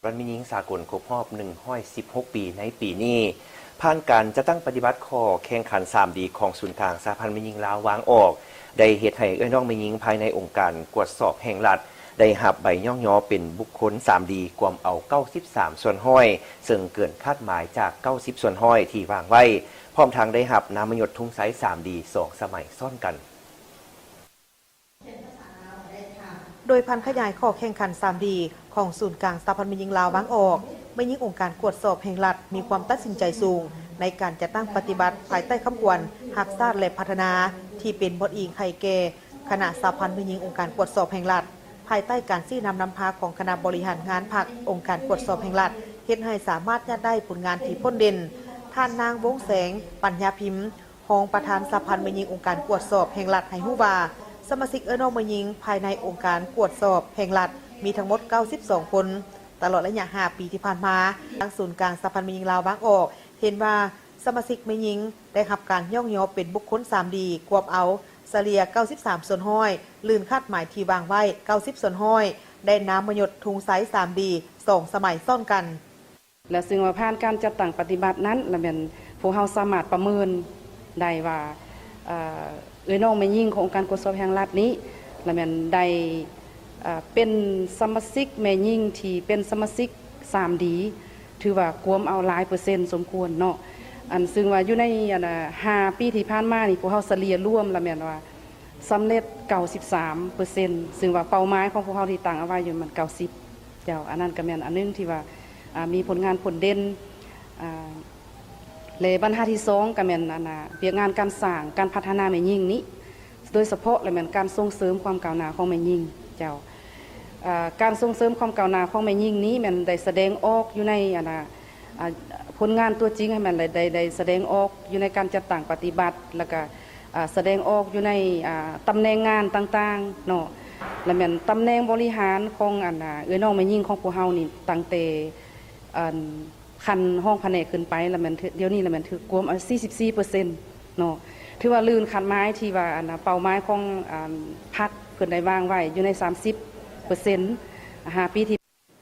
ວັນແມ່ຍິງສາກົນຄົບຮອບໜຶ່ງຮ້ອຍສິບຫົກປີໃນປີນີ້, ຜ່ານການຈັດຕັ້ງປະຕິບັດຂໍ້ແຂ່ງຂັນສາມດີຂອງສູນກາງສະຫະພັນແມ່ຍິງລາວວາງອອກ, ໄດ້ເຮັດໃຫ້ເອື້ອຍນ້ອງແມ່ຍິງພາຍໃນອົງການກວດສອບແຫ່ງລັດ ໄດ້ຮັບໃບຍ້ອງຍໍເປັນບຸກຄົນສາມດີ ກວມເອົາເກົ້າສິບສາມສ່ວນຮ້ອຍ ເຊິ່ງເກີນຄາດໝາຍຈາກເກົ້າສິບສ່ວນຮ້ອຍທີ່ວາງໄວ້. ພ້ອມທັງໄດ້ຮັບນາມມະຍົດທຸງໄຊສາມດີ ສອງສະໄໝຊ້ອນກັນ. ໂດຍຜັນຂະຫຍາຍຂໍ້ແຂ່ງຂັນສາມດີຂອງສູນກາງສະຫະພັນແມ່ຍິງລາວວາງອອກ, ແມ່ຍິງອົງການກວດສອບແຫ່ງລັດມີຄວາມຕັດສິນໃຈສູງໃນການຈັດຕັ້ງປະຕິບັດພາຍໃຕ້ຄຳຂວັນຮັກຊາດ ແລະ ພັດທະນາ ທີ່ເປັນບ່ອນອີງໄຂ່ແກ່ຄະນະສະຫະພັນແມ່ຍິງອົງການກວດສອບແຫ່ງລັດ, ພາຍໃຕ້ການຊີ້ນຳນຳພາຂອງຄະນະບໍລິຫານງານພັກອົງການກວດສອບແຫ່ງລັດ, ເຮັດໃຫ້ສາມາດຍາດໄດ້ຜົນງານທີ່ພົ້ນເດັ່ນ. ທ່ານນາງ ວົງແສງ ປັນຍາພິມ ຮອງປະທານສະຫະພັນແມ່ຍິງອົງການກວດສອບແຫ່ງລັດໃຫ້ຮູ້ວ່າ, ສະມາຊິກເອື້ອຍນ້ອງແມ່ຍິງພາຍໃນອົງການກວດສອບແຫ່ງລັດມີທັງໝົດເກົ້າສິບສອງຄົນ. ຕະຫຼອດໄລຍະຫ້າປີທີ່ຜ່ານມາ, ທາງສູນກາງສະຫະພັນແມ່ຍິງລາວວາງອອກ ເຫັນວ່າສະມາຊິກແມ່ຍິງໄດ້ຮັບການຍ້ອງຍໍເປັນບຸກຄົນສາມດີ ກວມເອົາສະເລ່ຍເກົ້າສິບສາມສ່ວນຮ້ອຍ, ລື່ນຄາດໝາຍທີ່ວາງໄວ້ເກົ້າສິບສ່ວນຮ້ອຍ, ໄດ້ນາມມະຍົດທຸງໄຊສາມດີ ສອງສະໄໝຊ້ອນກັນ. ແລະ ຊຶ່ງວ່າຜ່ານການຈັດຕັ້ງປະຕິບັດນັ້ນ ລະແມ່ນພວກເຮົາສາມາດປະເມີນໄດ້ວ່າ ເອີ ເອື້ອຍນ້ອງແມ່ຍິງຂອງອົງການກວດສອບແຫ່ງລັດນີ້ ລະແມ່ນໄດ້ ເອີ ເປັນສະມາຊິກແມ່ຍິງທີ່ເປັນສະມາຊິກສາມດີ ຖືວ່າກວມເອົາຫຼາຍເປີເຊັນສົມຄວນເນາະ. ອັນ ຊຶ່ງວ່າຢູ່ໃນ ອັນ ຫ້າປີທີ່ຜ່ານມານີ້ ພວກເຮົາສະເລ່ຍລວມ ລະແມ່ນວ່າ ສຳເລັດເກົ້າສິບສາມເປີເຊັນ ຊຶ່ງວ່າເປົ້າໝາຍຂອງພວກເຮົາທີ່ຕັ້ງເອົາໄວ້ຢູ່ມັນເກົ້າສິບ ເຈົ້າ. ອັນນັ້ນກໍແມ່ນອັນໜຶ່ງທີ່ວ່າ ອາ ມີຜົນງານພົ້ນເດັ່ນ ອາ ແລະ ບັນຫາທີສອງກໍແມ່ນ ອັນ ອາ ວຽກງານການສ້າງການພັດທະນາແມ່ຍິງນີ້ ໂດຍສະເພາະລະແມ່ນການສົ່ງເສີມຄວາມກ້າວໜ້າຂອງແມ່ຍິງ ເຈົ້າ. ອາ ການສົ່ງເສີມຄວາມກ້າວໜ້າຂອງແມ່ຍິງນີ້ແມ່ນໄດ້ສະແດງອອກຢູ່ໃນ ອັນ ອາ ອາ ຜົນງານຕົວຈິງໃຫ້ມັນໄດ້ ໄດ້ ໄດ້ສະແດງອອກຢູ່ໃນການຈັດຕັ້ງປະຕິບັດ ແລ້ວກະ ອາ ສະແດງອອກຢູ່ໃນ ອາ ຕຳແໜ່ງງານຕ່າງໆເນາະ ລະແມ່ນຕຳແໜ່ງບໍລິຫານຂອງ ອັນ ອາ ເອື້ອຍນ້ອງແມ່ຍິງຂອງພວກເຮົານີ້ ຕັ້ງແຕ່ ອັນ ຂັ້ນຮອງພະແນກຂຶ້ນໄປ ລະແມ່ນ ດຽວນີ້ລະແມ່ນຖືກກວມເອົາສີ່ສິບສີ່ເປີເຊັນເນາະ ຖືວ່າລື່ນຄາດໝາຍທີ່ວ່າ ອັນ ເປົ້າໝາຍຂອງ ອັນ ພັກເພິ່ນໄດ້ວາງໄວ້ຢູ່ໃນສາມສິບເປີເຊັນ ຫ້າປີທີ່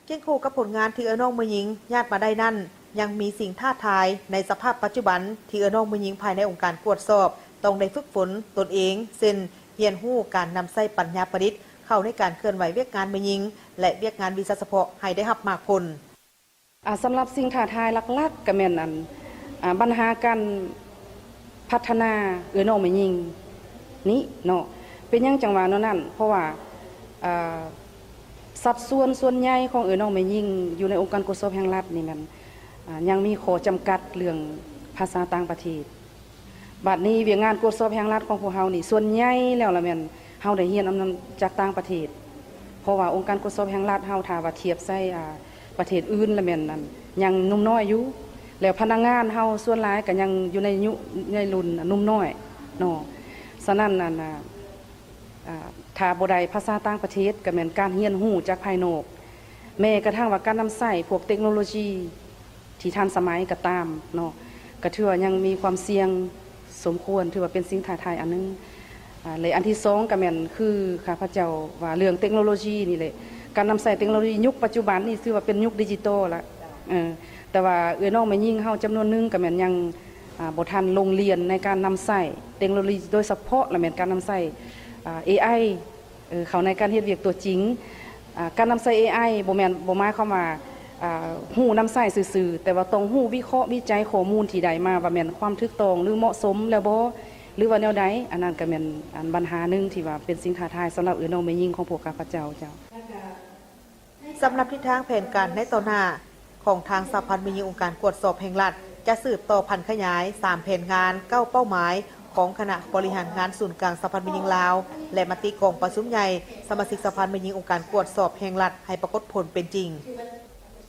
ຄຽງຄູ່ກັບຜົນງານທີ່ເອື້ອຍນ້ອງແມ່ຍິງຍາດມາໄດ້ນັ້ນ, ຍັງມີສິ່ງທ້າທາຍໃນສະພາບປັດຈຸບັນທີ່ເອື້ອຍນ້ອງແມ່ຍິງພາຍໃນອົງການກວດສອບຕ້ອງໄດ້ຝຶກຝົນຕົນເອງ, ເຊັ່ນ ຮຽນຮູ້ການນຳໃຊ້ປັນຍາປະດິດເຂົ້າໃນການເຄື່ອນໄຫວວຽກງານແມ່ຍິງ ແລະ ວຽກງານວິຊາສະເພາະໃຫ້ໄດ້ຮັບໝາກຜົນ. ອາ ສຳລັບສິ່ງທ້າທາຍຫຼັກໆ ກໍແມ່ນ ອັນ ອາ ບັນຫາການພັດທະນາເອື້ອຍນ້ອງແມ່ຍິງນີ້ເນາະ. ເປັນຫຍັງຈັ່ງວ່າແນວນັ້ນ? ເພາະວ່າ ອາ ສັດສ່ວນສ່ວນໃຫຍ່ຂອງເອື້ອຍນ້ອງແມ່ຍິງຢູ່ໃນອົງການກວດສອບແຫ່ງລັດນີ້ແມ່ນ ອາ ຍັງມີຂໍ້ຈຳກັດເລື່ອງພາສາຕ່າງປະເທດ. ບັດນີ້ວຽກງານກວດສອບແຫ່ງລັດຂອງພວກເຮົານີ້ ສ່ວນໃຫຍ່ແລ້ວລະແມ່ນເຮົາໄດ້ຮຽນອຳນາດຈາກຕ່າງປະເທດ ເພາະວ່າອົງການກວດສອບແຫ່ງລັດເຮົາ ຖ້າວ່າທຽບໃສ່ ອາ ປະເທດອື່ນລະແມ່ນ ອັນ ຍັງໜຸ່ມນ້ອຍຢູ່ ແລ້ວພະນັກງານເຮົາສ່ວນຫຼາຍກໍຍັງຢູ່ໃນຍຸ ໃນລຸ້ນໜຸ່ມນ້ອຍເນາະ. ສະນັ້ນ ອັນ ອາ ອາ ຖ້າບໍ່ໄດ້ພາສາຕ່າງປະເທດ ກໍແມ່ນການຮຽນຮູ້ຈາກພາຍນອກ ແມ້ກະທັ່ງວ່າການນຳໃຊ້ພວກເຕັກໂນໂລຢີທີ່ທັນສະໄໝກໍຕາມເນາະ ກໍຖືວ່າຍັງມີຄວາມສ່ຽງສົມຄວນ ຖືວ່າເປັນສິ່ງທ້າທາຍອັນໜຶ່ງ. ອາ ແລະ ອັນທີສອງກໍແມ່ນຄືຂ້າພະເຈົ້າວ່າເລື່ອງເຕັກໂນໂລຢີນີ້ແຫຼະ ການນຳໃຊ້ເຕັກໂນໂລຢີຍຸກປັດຈຸບັນນີ້ຖືວ່າເປັນຍຸກດິຈິຕອລລະ ເອີ ແຕ່ວ່າເອື້ອຍນ້ອງແມ່ຍິງເຮົາຈຳນວນໜຶ່ງກໍແມ່ນຍັງ ອາ ບໍ່ທັນລົງລຽນໃນການນຳໃຊ້ເຕັກໂນໂລຢີ ໂດຍສະເພາະລະແມ່ນການນຳໃຊ້ ອາ ເອໄອ ເອີ ເຂົ້າໃນການເຮັດວຽກຕົວຈິງ. ອາ ການນຳໃຊ້ເອໄອ ບໍ່ແມ່ນ ບໍ່ໝາຍຄວາມວ່າ ອາ ຮູ້ນຳໃຊ້ຊື່ໆ ແຕ່ວ່າຕ້ອງຮູ້ວິເຄາະວິໄຈຂໍ້ມູນທີ່ໄດ້ມາວ່າແມ່ນຄວາມຖືກຕ້ອງ ຫຼື ເໝາະສົມແລ້ວບໍ່ ຫຼືວ່າແນວໃດ. ອັນນັ້ນກໍແມ່ນ ອັນ ບັນຫາໜຶ່ງທີ່ວ່າເປັນສິ່ງທ້າທາຍສຳລັບເອື້ອຍນ້ອງແມ່ຍິງຂອງພວກຂ້າພະເຈົ້າ ເຈົ້າ. ສຳລັບທິດທາງແຜນການໃນຕໍ່ໜ້າຂອງທາງສະຫະພັນແມ່ຍິງອົງການກວດສອບແຫ່ງລັດ ຈະສືບຕໍ່ຜັນຂະຫຍາຍສາມແຜນງານ ເກົ້າເປົ້າໝາຍຂອງຄະນະບໍລິຫານງານສູນກາງສະຫະພັນແມ່ຍິງລາວ ແລະ ມະຕິກອງປະຊຸມໃຫຍ່ສະມາຊິກສະຫະພັນແມ່ຍິງອົງການກວດສອບແຫ່ງລັດໃຫ້ປາກົດຜົນເປັນຈິງ.